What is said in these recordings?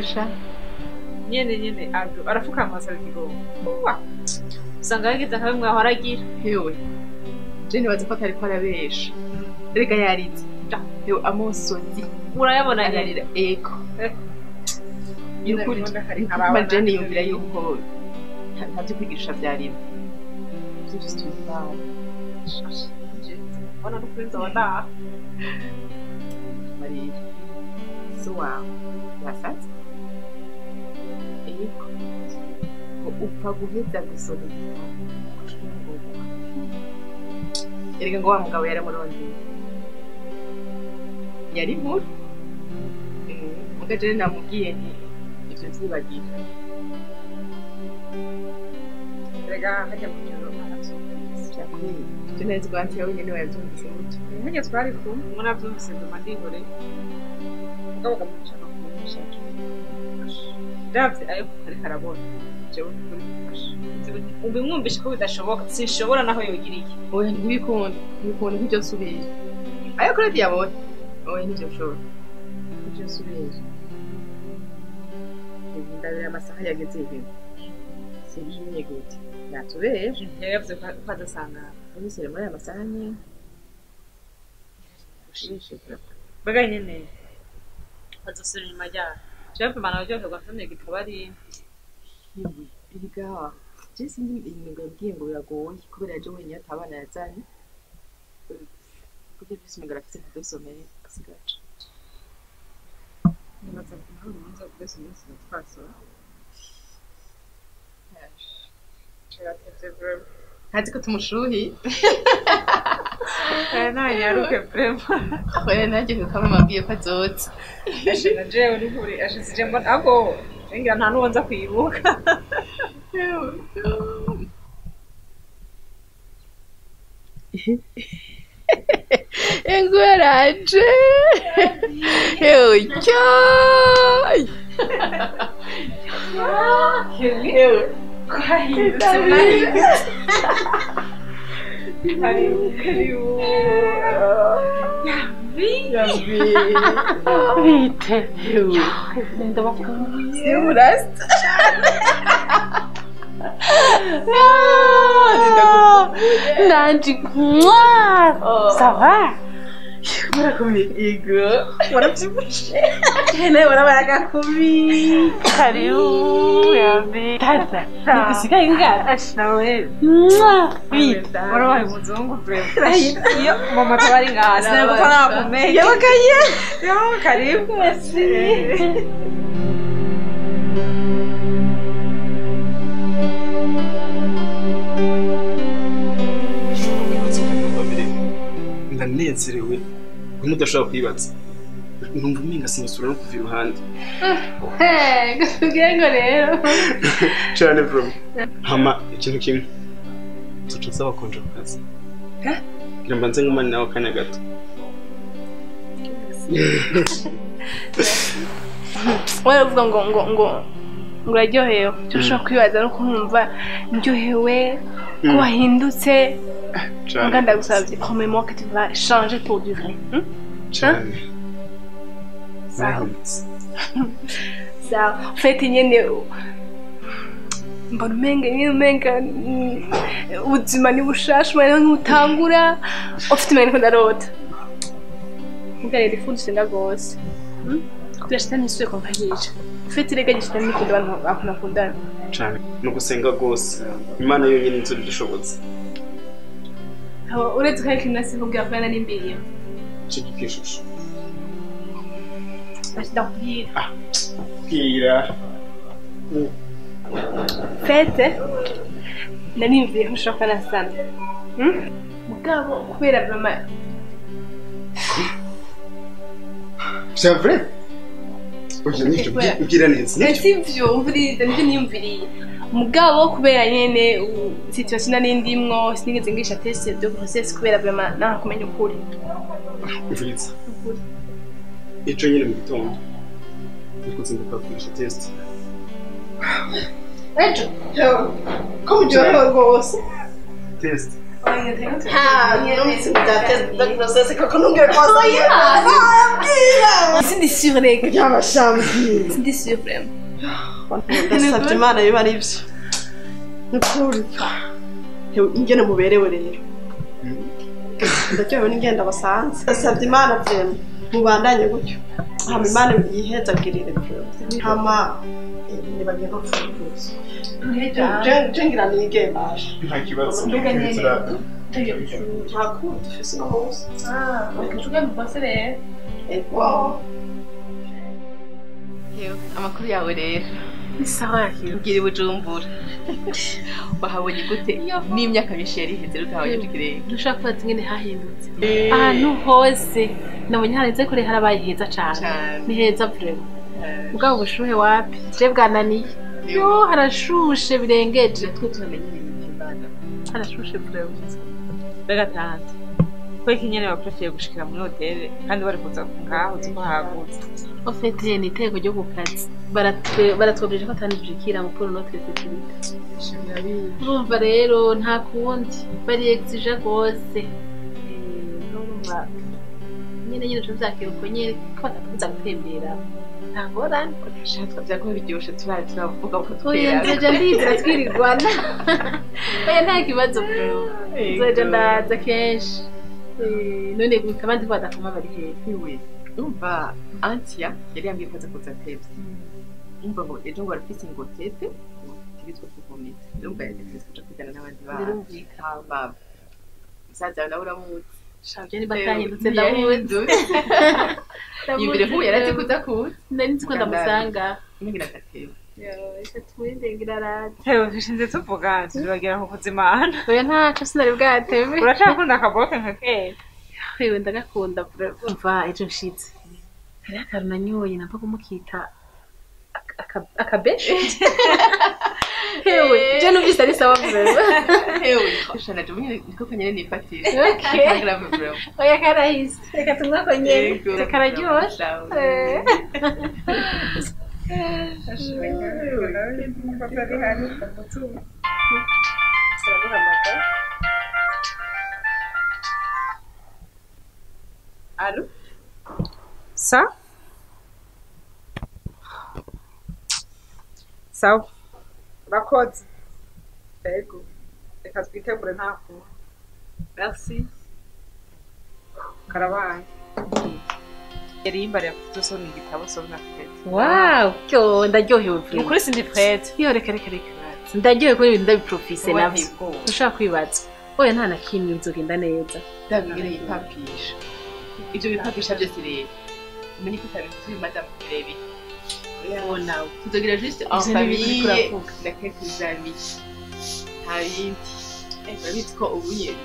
Sha Nyene nyene Abdu arafukama asaba ikigongo. Uwa. Usanga yagize nka bimwe ahora agira. Hewe. Je nibaza ko atari ko arabesha. Erega yarize. Hewe amosozi. Urayabona ararira. Ego. Yukuri Jane yumvira yuko ntavyo kwigisha vyarimo. Ivyo vyose tubibaho. Bona nukurenza wada. Mariya. So wawe. Yasatse. Ego. Upfa guheza gusoma igitabo. Erega ngo wa mugabo yaramurondeye. Yari inkuru. Muga jene namubwiye nti ivyo vyibagira. Erega hajya mu joro aravyumvise. Vyakwiriye. Ivyo nari ko anti yawe nyene wavyumvise gute. Hajya twari kumwe, mwe navyumvise nduma ndihore. Mugabo gamuca no kumusha. Ndavye ayo ariko arabona. Jewe nukuri. Ubimwumvishe ko bidashoboka, sinshobora naho yogira iki. Oya ntibikunda, ntibikunda ntibyo nsubira. Ayo Claude yabonye. Oya ntibyo nshobora. Ntibyo nsubira. Ndabira amasaha yageze ibi. Sinjimye gute. Yatubeje. Yavuze ko adasanga. Umusore muri aya masaha nyene. Ushimishe. Baga nyene. Azosubira inyuma ryabo. Jewe mpamana araryoherwa nsomye igitabo ari. Yewe, erega je sinzi ibintu yabwiye ngo biragoye kubera yaje wenyine atabana yazanye. Kuko byose umengo arafise nka dosomere asigaje. Nibaza ko nta rubanza rwese umunsi twasora. Ntazi ko tumushuhi. Ntanyaruke vraiment. Oya nanjye kuko mama abwiye ko azoza. Na jewe n'ukuri ashize je mbona ahubwo ngira nta n'uwo nza kwibuka. Engwaraje. Hewe cyo. Hewe. Kwahindutse mwahindutse. Karibu, karibu. Yambi. Yambi. Bite. Hewe. Ndabakumbuye. Urasta. Nanje ça va? Murakomeye. Yego. Waravyibushe. Nawe warabaye agakumi. Karibu yambi. Tata. Nikusigaye ngana. Nawe. Bite. Warabaye umuzungu vraiment. Iyo mama ataba ari ngaha sinari nakumenya. Yabagaye. Yo, karibu. Merci. Ndanezerewe udashobora kwibaza numva umenga sinasura no kuva iruhande. Kugira ngo rero cyane bro. Hama ikintu kimwe tuca nsaba konje ku kazi kugira mbanze ngumane nawe akanya gato. Wowe uvuga ngo ngo ngo ngo uraryohewe, icyo ushobora kwibaza no kumva ndyohewe ko wahindutse. Muga ndagusabye, promets-moi que tu vas changer pour du vrai. Cyane. Sawa. Sawa. En fait nyene mbona umenga nyene umenga ubuzima ni bushasha umenga nk'utangura ufite umenga niko ndarota. Muga rero ifundi senda gose. Kugira shitani isuye kumfahisha. Ufite rega shitani nikunda abantu bakundana. Cyane. No gusenga gose. Imana yonyine inzu bishobotse. Uretse ko ariko nasi kubwira ko nari mbiriye. Cyo gikishusho. Ndakubwira. Ah. Bwira. Fete nari mvuye ko nshobora kuba nasana. Mugabo kubera mama. C'est vrai? Oya nivyo ubwira neza. Sivyo umviriza nivyo niyumviriye. Mugabo kubera nyene situation nari ndimwo sinigeze ngisha test de grossesse kubera vraiment nta kumenya ukuri. Umviriza. Ejo nyene mu gitondo nikuzinduka kugisha test. Ejo? Ko muryohewe rwose. Test. Ha, numvise ibya grossesse koko ntumbwire ko wasaye. Sindi sûre reka. Yabashambwira. Sindi sûre vraiment. Ndasabye Imana biba ari byo. Nukuri. Ingene muberewe rero. Ndaryohewe n'ingenda basanze. Ndasabye Imana vraiment mubandanye gutyo. Hama Imana yihezagirire vraiment. Hama nibagiye no kuvuza. Jengira nige basha. Nta kibazo. Mbega nyene. Nta kundi dufise uno munsi. Ah, reka mupase rero. Ego. Yewe, amakuru yawe rero. Ni sawa yakira. Mbwira Bujumbura. Wahabonye gute? N'imyaka myinshi yari iheze utahabonye tukirenge. Ntushobora kubaza ingene hahindutse. Ahantu hose nabonye hareze kure harabaye heza cane. Ni heza vraiment. Mugabo ubushuhe wapi? Je bwananiye. Yo harashushe birengeje. Twe turamenyereye ibintu. Harashushe vraiment. Mbega tante ko iki nyene baprefeye gushikira muri hoteli kandi bari kuza ngaho uzi ko hagutse. En fait ni iteko ryo ku kazi. Baratwobirije ko atanijikira mu pour notre sécurité. Urumva rero nta kundi bari exige gose. Urumva nyene tuvyakira uko nyene ko batatubuza gutembera. Nta ngorane. Shatwa vyakuba biryoshe turavuga ko Oya twera. nzoja ndizera twirirwana. Oya nta kibazo bro. Nzoja ndaza kenshi. None gusa abandi ko badakoma bari hehe. Iwe. Umva Antia yari yambwiye ko aza kuza atevye. Umva ngo ejo ngo arafise ngo tete tibitwa kukomeza. Ndumva yategetse kuja kwigana n'abandi bana. Birumvikana. Hama musaza wawe nawe uramuzi. Shavye niba atahindutse ndamuzi. Yumvire nk'ubu yarazi kuza kuza. Nari nzi ko ndamusanga. Ngira agatebe. Reka tumurinde araza. Hewe dushinze tuvuga tuzibagera ku kuzimana. Oya ntaco sinari bwatebe. Uracakunda akaboke nka kera. Wewe ndagakunda umva ejo nshitse. Hariho akantu nanyoye napfa kumukita akabeshe. Hewe je numvise ari sawa vraiment. Hewe shana je nyine niko kanyene nifatira. Okay. Grave bro. Oya karahise. Reka tumwe ko nyene. Kararyoshe. Allô? Ça? Sawa. Urakoze. Yego. Reka twitegure nta kuba. Merci. Karabaye. Yari yimbariye afite usoma igitabo usoma prête. Wow, cyo ndaryohewe vraiment. Ukuri sindi prête. Yo reka reka reka. Ndaryohewe kuri ibintu ndabiprofise navyo. Ushaka kwibaza. Oya nta na kimwe bizogenda neza. Ndabigire yipapisha. Ibyo bipapisha byose rero. Umenye ko utabivuze madame Birebire. Oh nawe. Tuzogira juste en famille na quelques amis. Nta bindi. Urabizi ko ubu nyene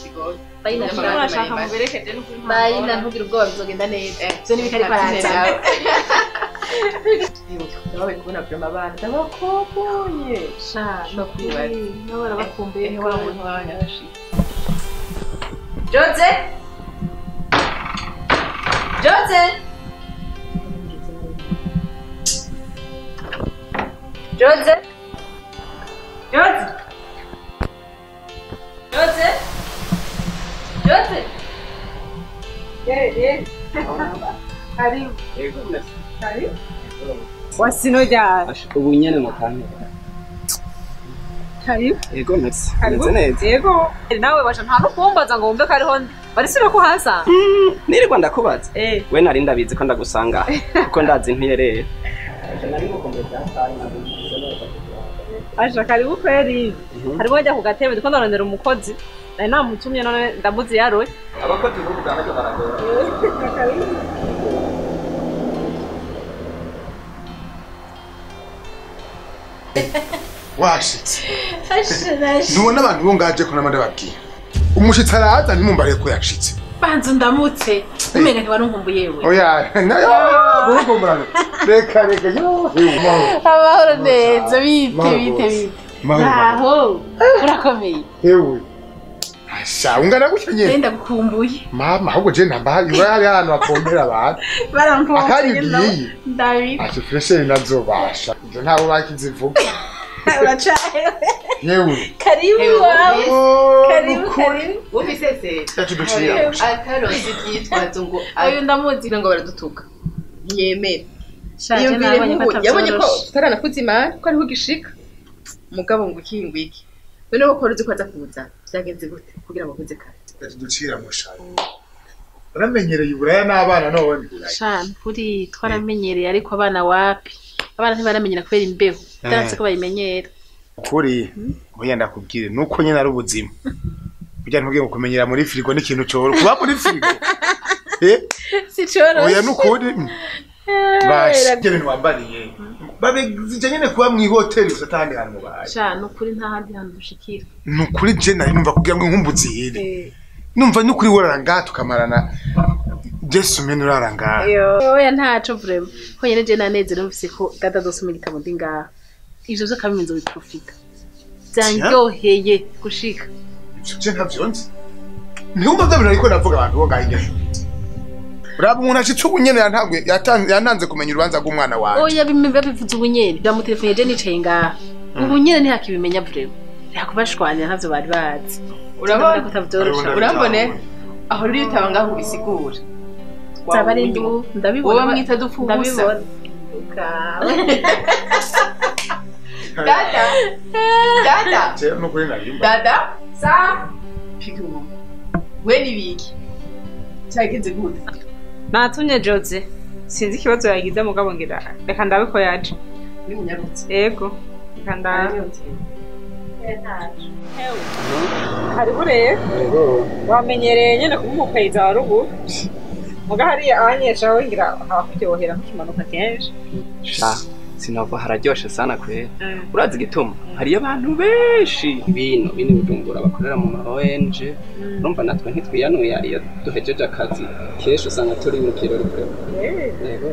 bigoye. Urashaka muberekeje n'ukuri nta Bayina ntugire ubwoba bizogenda neza. Ivyo ni bikari kwaranza. Ndabaye kubona vraiment abana ndabakumbuye. Sha, Ndakwibaza. nabo barabakumbuye. Wa muntu wawe yarashitse. Jose! Jose! Jose! Jose! Jose! Jose! Eh. Karibu. Karibu. Wasino ryari? Ubu nyene mu kanya. Karibu. Yego merci. Karibu. Meze neza. Yego. Nawe basha nta nukumbaza ngo wumve ko ariho ndi. Barisubira kuhasanga. Nirirwa ndakubaza. Eh. We nari ndabizi ko ndagusanga kuko ndazi ntiyereye. Aje karibu kweri. Hariho ajya ku gatebe ndiko ndarondera umukozi. Nari namutumye none ndamuzi yaroye. Abakozi b'ubu bwa baragora. Washitse. Ntubona abantu bo ngaje ko namanda babwiye. Umushitsi araza ntimumbare ko yashitse. Banza ndamutse. Umenga ntiwarunkumbuye yewe. Oya, nayo gukumburana. Reka reka yo. Amahoro neza bite bite bite. Aho urakomeye. Yewe. Asha ungana gutya nyene. Ndenda gukumbuye. Mama ahubwo je namba iwe hano apombera abantu. Barampombera. Akanya ugiye. Ndabi. Ati fresher nazobasha. Ivyo ntabo bakizivuga. Uracahewe. Yewe. Karibu wawe. Karibu karibu. Wumvise se. Akaronse ivyitwazo ngo uyu ndamuzi ngo baradutuka. Ntiyemera. Shaje nabonye ko yabonye ko tutaranakuza imari ko ariho ugishika. Mugabo ngo iki ngo iki. None ko uzi ko aza kuza. Byagenze gute kugira ngo avuze kare? Ducira mushaka. Uramenyereye uburaya n'abana none. Sha kuri twaramenyereye ariko abana wapi? Abana ntibaramenyera kubera imbeho. Taranse ko bayimenyera. Kuri oya ndakubwire nuko nyene ari ubuzima. Burya ntubwiye ngo kumenyera muri frigo n'ikintu coro. Kuba muri frigo. Si coro. Oya nukuri. Bash, ibintu wambariye. Babizije nyene kuba mu hoteli gusa atandi hantu mubaye. Sha nukuri nta handi hantu dushikira. Nukuri je nari numva kugira ngo inkumbuzi hire. Numva nukuri woraranga tukamarana. Jesu mene uraranga. Oya ntaco vraiment. Ko nyene je nanezero mvise ko dada dosoma igitabo ndi ngaha. Ivyo vyo kabimenzo biprofita. Byanyoheye gushika. Je ntavyonzi. Ntumva vyo bintu ariko navuga abantu bo ngaho nyene. Uraba umuntu ashitse ubunyene yantanze kumenya urubanza rw'umwana wawe. Oya babivuze ubunyene. Ndamutelefone je nicaye ngaha. Ubunyene ntihakibimenya vraiment. Yakubashwanira ntavyo bari bazi. Urabona urambone aho ruri utaba ngaho ubisigura. Zaba ari ndu ndabibona. Wowe mwita dupfu ubusa. Dada. Dada. Je nukuri nayimba. Dada. Sa. Pigu. We ni biki? Cyagenze gute? Natumye Jose. Sinzi ikibazo yagize mugabo ngira. Reka ndabe ko yaje. Ni munyarutse. Yego. Reka ndabe. Karibu rero. Wamenyereye nyene kuba umupeyiza wa ruguru. Muga hariya abanyesha ngira hakuryohera nkukimanuka kenshi. Sha sinova hararyoshe sana kwera. Urazi igituma hariyo abantu benshi bino bini Bujumbura bakorera mu ma ONG. Urumva natwe ntitwiyanuye iyo duhejeje akazi kenshi usanga turi mu kirori kure. Yego.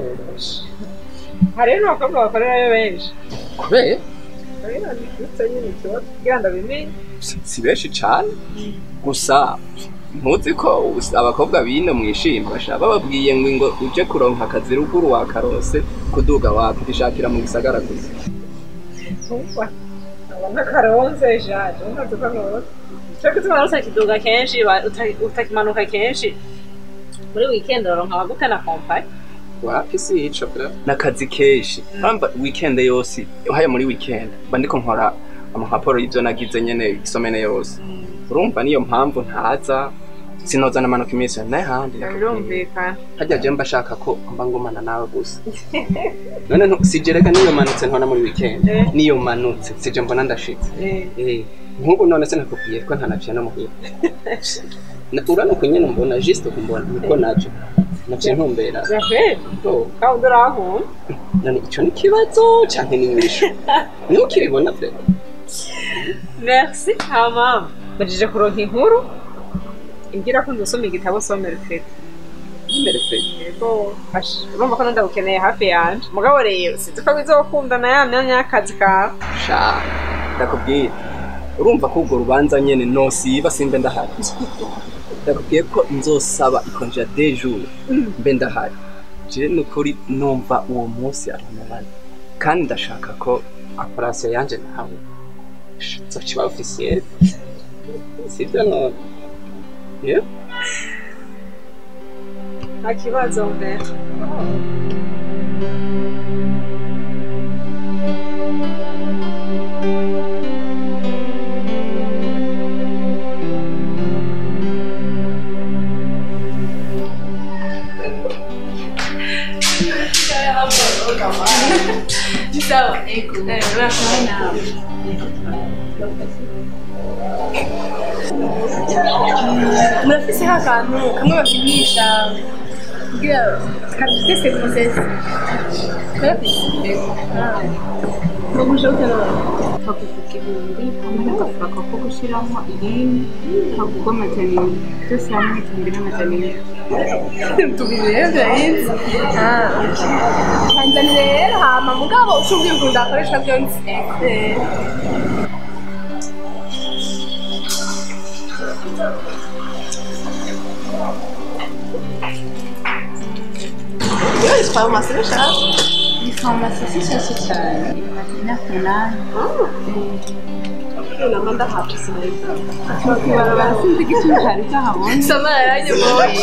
Hari n'abakobwa bakorerayo benshi. Kubera? Si benshi cane gusa ntuzi ko abakobwa bino mwishimba bababwiye ngo uje kuronka akazi ruguru wakarose kuduga wakwishakira mu gisagara gusa. Karonze jaje kiduga kenshi utakimanuka kenshi muri weekend uronka abagutana company. Wapi si ico bra nakazi kenshi urumva weekend yose uhaye muri weekend mba ndiko nkora amahaporo y'ivyo nagize nyene isomene yose. Urumva niyo mpamvu ntaza sinoza namanuka iminsi n'ahandi. Birumvikana. Harya je mba shaka ko mba ngumana nawe gusa. None sije reka niyo manutse ntona muri weekend. Niyo manutse sije mbona ndashitse. Nkubu none se nakubwiye ko ntanaciye no muhira. Urano kunyene mbona juste kumbona niko naje. Naciye ntumbera. Kandi uraho. None ico ni kibazo canke ni inyishu? Niho ukibibona pe. Merci mama. Bajije kuronka inkuru imbwira ko nzosoma igitabo Sommerfeld. Sommerfeld. Yego. Urumva ko ndagukeneye hafi yanje. Mugabo rero sinzi ko bizokundana ya myanya y'akazi kawe. Sha ndakubwiye. Urumva ko urwo rubanza nyene nosiba simbe ndahari. Ndakubwiye ko nzosaba ikonje ya 2 jours mbe ndahari. Je nukuri numva uwo munsi aramubana. Kandi ndashaka ko operation yanje nawe nzokiba officiel. Sivyo none? Yeah? Nta kibazo mbere. Murafise akantu kamwe bapimisha kugira kafise process. Murafise? Bagusha gute none? Bakuvuga ibihumbi hamwe n'agafaranga ko gushiramo irindi kagurwa 400 byose hamwe 1400. Tubiri rero birahenze. Kanzanire rero hama mugabo ucumbwiye ukuntu ndakoresha byonse. Iyo farumasi ni nshasha. Ni Farumasi si nshyashya cyane, imaze imyaka 8. Nama ndahaca sinareka. Ibarabara sinzi igiciro cyari cyahabonye. Samara yaranyomoye.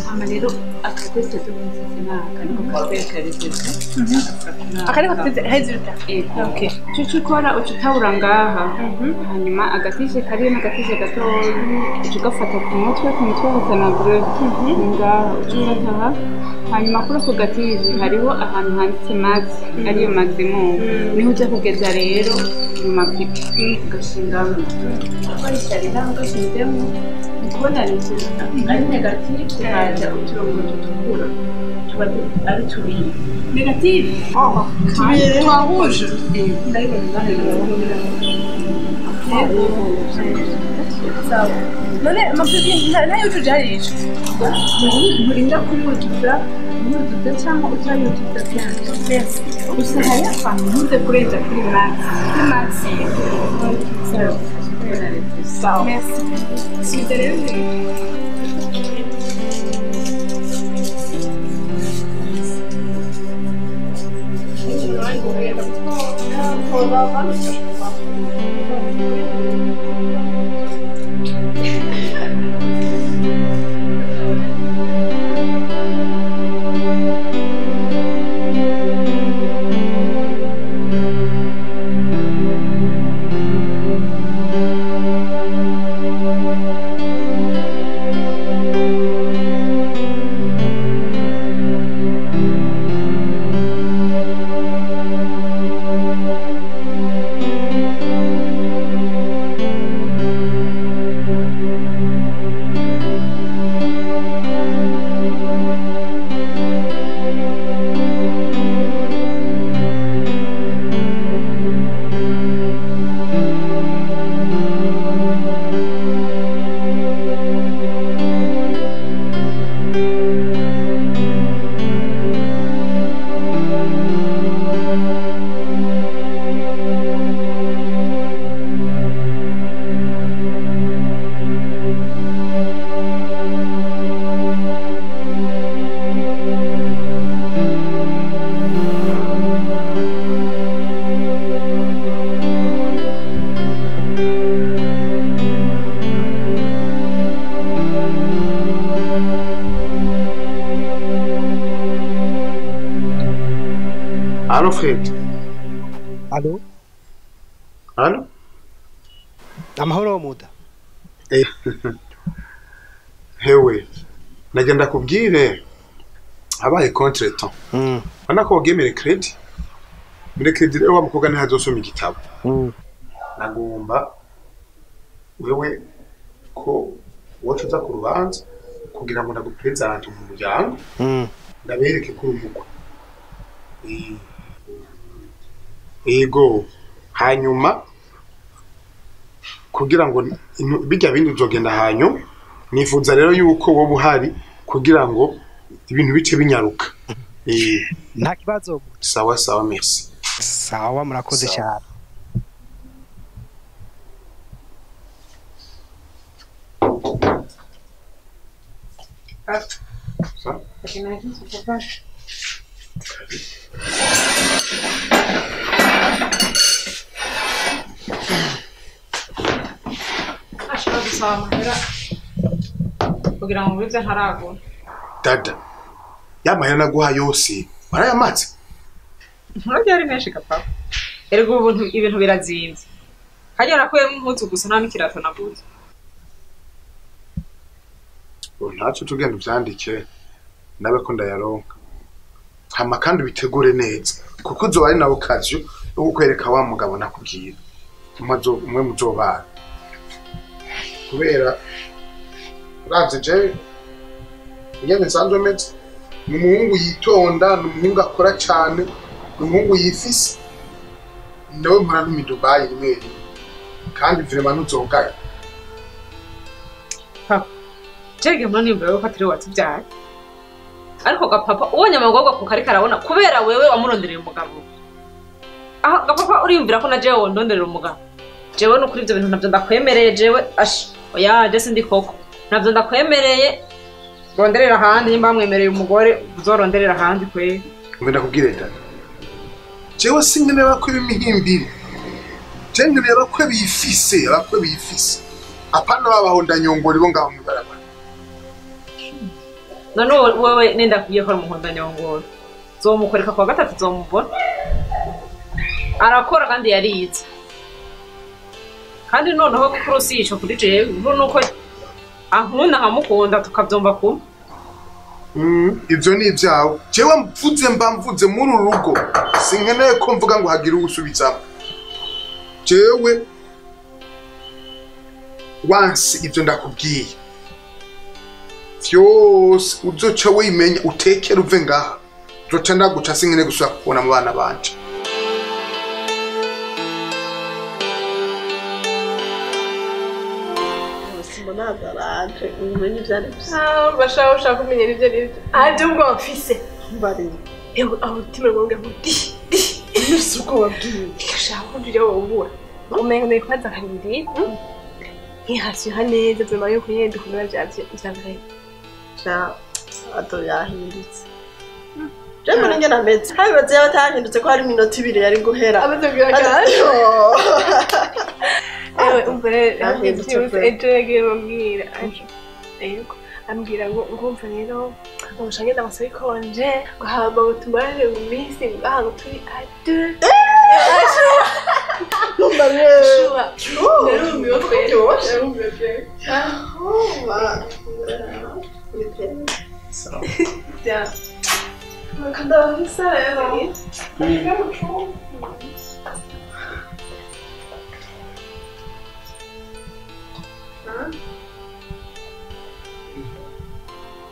Hama rero akatese tumunsi naka niko katwereka resezo. Aka niko résultat. Ego. Okay. Ico ukora uca utabura ngaha. Hanyuma agatije kariyo n'agatije gatoya uca ugafata ku mutwe hasa na bleu. Ngaha uca ufata aha. Hanyuma kuri ako gatije hariho ahantu handitse max ariyo maximum. Niho uja kugeza rero mu mapipi ugashingamo. Ukoresha rero aho ugashizemo ni kubona résultat ari negative tukaja uturongo dutukura tuba ari tubiri. Négatif. Tubiri. Twahuje. Sawa. None amapipi ntayujuje harico. Nturinda kuyuzuza uyuzuza cyangwa utayuzuza byose. Gusa hariho akantu ntuze kurenza kuri max. Kuri max. Sawa. Merci. Subiza rero imbere. Allô Fred. Allô? Allô? Amahoro muda. Hewe, nagenda kubwire habaye contretemps. Ubona ko wagiye muri credit. Muri credit rero wa mukobwa ntihazosoma igitabo. Nagomba wewe ko woca uza ku rubanza kugira ngo ndagupresente mu muryango. Ndabereke ko uri umukwe. Ego hanyuma kugira ngo bijya bindi uzogenda hanyuma nifuza rero yuko wowe uhari kugira ngo ibintu bice binyaruka. Nta kibazo. Sawa sawa, merci. Sawa, murakoze cyane. Ashobora gusaba amahera kugira ngo ngure ibyo ntaragura. Dada, ya mahera naguha yose warayamaze? Nturabyo ari menshi gapapa. Erega ubu ibintu birazimvye. Harya nakuyemo impuzu gusa nta n'ikirato naguze. Ubu ntacyo tugenda uvyandike nabe ko ndayaronka. Hama kandi ubitegure neza kuko uzoba ari nawe kazi yo kukwereka wa mugabo nakubwira. Umwe muzobana. Kubera uravye jewe ingene nsanzwe meze, ni umuhungu yitonda, ni umuhungu akora cane, ni umuhungu yifise, nawe mpora ntuma i Dubai rimwe rimwe kandi vraiment ntuzogaya. Papa, jewe mpora niyumvira yuko atari we watuvyaye. Ariko gapapa ubonye amagorwa kuko ariko arabona kubera wewe wamurondereye umugabo. Aho gapapa uriyumvira ko na jewe wondonderera umugabo. Jewe nukuri ivyo bintu navyo ndakwemereye jewe ash oya je sindi koko navyo ndakwemereye ronderera ahandi nimba bamwemereye umugore uzoronderera ahandi kwe. Mbe ndakubwire dada. Jewe sinkeneye abakwe b'imihimbiri. Je nkeneye abakwe bifise, abakwe bifise. Apana babahonda nyongori bo ngaho mwibarabara. None wewe nenda kugiye ko umuhonda nyongoro. Zomukoreka kwa gatatu zomubona. Arakora kandi yarize. Kandi noneho kurusi ico kuri jewe nuko ankunda nkamukunda tukavyumva kumwe. Ivyo ni ivyawe. Jewe mvuze mba mvuze muri uru rugo. Sinkeneye ko mvuga ngo hagire usubizamo. Jewe wansi ivyo ndakubwiye. Vyose uzoca wimenya utekera uve ngaha. Uzoca ndaguca sinkeneye gusubira kubona mu bana banje. Bashaka ushaka kumenya ibyo aribyo. Anje ubwo mfise. Mbari. Ewe aho utima rwange ngo di di. Nisi uko wabwiye. Ndashaka ko ndira wowe. Umenga ndi kwanza kabiri. Nkihashyuha neza byuma yo kuyenda kumera bya vrai. Ja ato yahindutse. Je mbona ngena meze. Habibaze yabatahindutse ko hari minota 2 yari guhera. Abatubwira kandi. Ewe umvere ejo yagiye bambwira yego ambwira ngo ngumva rero ubushange ndabasaba ikonje ngo hama ngo tumarane mu minsi ngaha ngo turi à deux. Narumiwe pe. Narumiwe pe.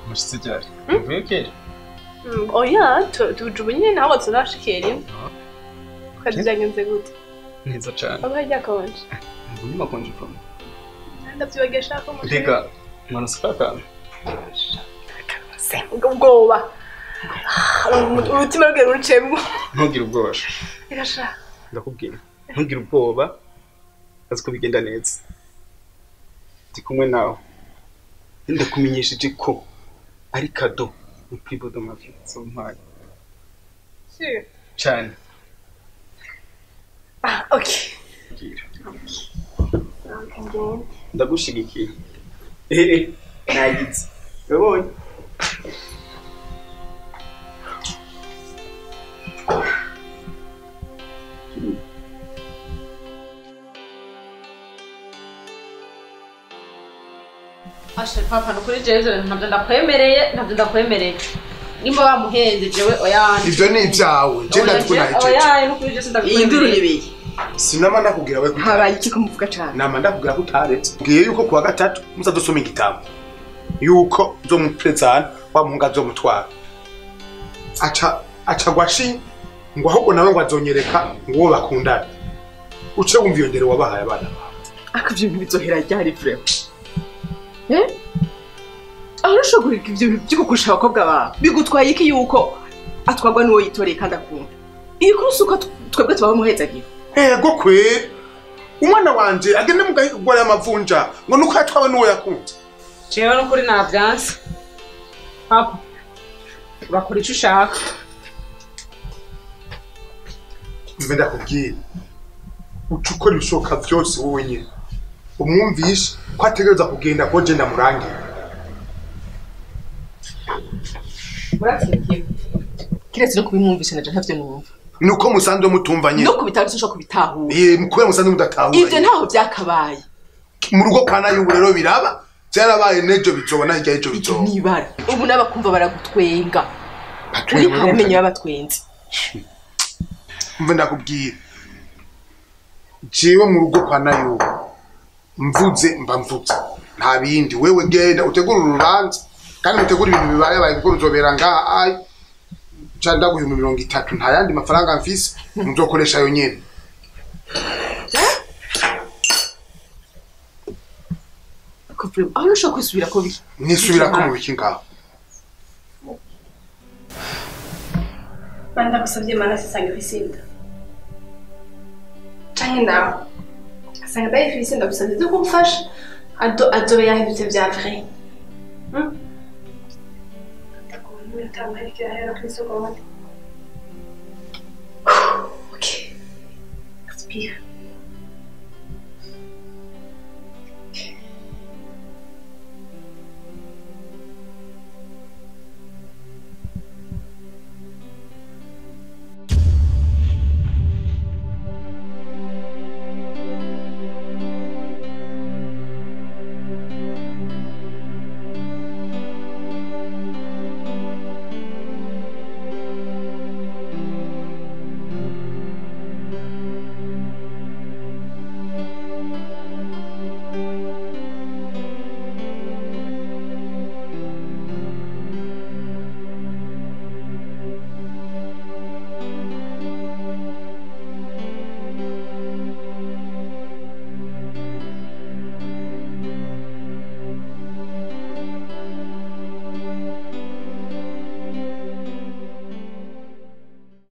Mushitsi ryari? Uvuye kera? Oya, tuje ubu nyine ntabwo turashikira rimwe. Kandi byagenze gute? Neza cyane. Aba ryakonje. Ubu ni makonje from. Ndavyibagiye shaka mu. Mbega manasuka akantu. Ubwoba. Umutima rwe rucemwo. Ntugire ubwoba. Reka sha. Ndakubwira. Ntugire ubwoba. Azi ko bigenda neza. Ndi kumwe nawe. Ndakumenyesheje ko ari cadeau le plus beau de ma vie. So mpaye. Sûr. Cyane. Ah, okay. Ndagushigikiye. Nagize. Urabonye? Ashe papa nukuri jewe ntabyo ndakwemereye ntabyo ndakwemereye. Nimba bamuhenze jewe oya. Ivyo ni ivyawe. Je ndabikuna ico. Oya nukuri jewe ndakwemereye. Induru nibiye. Sinama ndakubwira we. Habaye iki kumuvuga cyane? Nama ndakubwira ko utaretse. Ngiye yuko kuwa gatatu muzadusoma igitabo. Yuko nzomuprezana wa muhungu azomutwara. Aca gwashi ngo ahubwo nawe ngo azonyereka ngo uwo bakundana. Uce wumva iyo ndero wabahaye abana bawe. Akavyo ntibizohera ryari vraiment. Aho ushobora ibyo bintu byo gukusha abakobwa bawe bigutwaye iki yuko atwagwa n'uwo yitoreye kandi akunda iyi kurusi uko twebwe tuba bamuhezagira. Ego kwe umwana wanje agende mugahigwa y'amavunja ngo nuko yatwawe n'uwo yakunze. Jewe n'ukuri navyanse papa urakora ico ushaka. Mbe ndakubwira uca ukora ibishoboka vyose wowe nyene umwumvishe ko ategereza kugenda ko je ndamurangira. Murakiye kiretse no kubimwumvisha naje ntavyo numva. Nuko musanzwe mutumva nyene. No kubitahura sinshobora kubitahura. Mukubera musanzwe mudatahura. Ivyo ntaho byakabaye. Mu rugo kana y'ubu rero biraba byarabaye nejo bizobona hirya y'ejo bizoba. Nibara. Ubu n'abakumva baragutwenga. Batwenga babatwenze. Mve ndakubwira. Jewe mu rugo kwa nayo mvuze mba mvuze. Nta bindi wewe genda utegura urubanza kandi utegura ibintu bibaye baye kuko ruzobera ngaha ai cha ndaguha 30 nta yandi mafaranga mfise nzokoresha yo nyene. Kuvure aho ushaka kwisubira ko biki? Nisubira ko mu biki ngaho. Banda gusabye mana sisange kwisinda. Canke nawe. Asanga ndayifise ndagusabye zo kumfasha. Adobe yahindutse vya vrai. Ndakubona utamwereka ahera kuri seconde. Riha.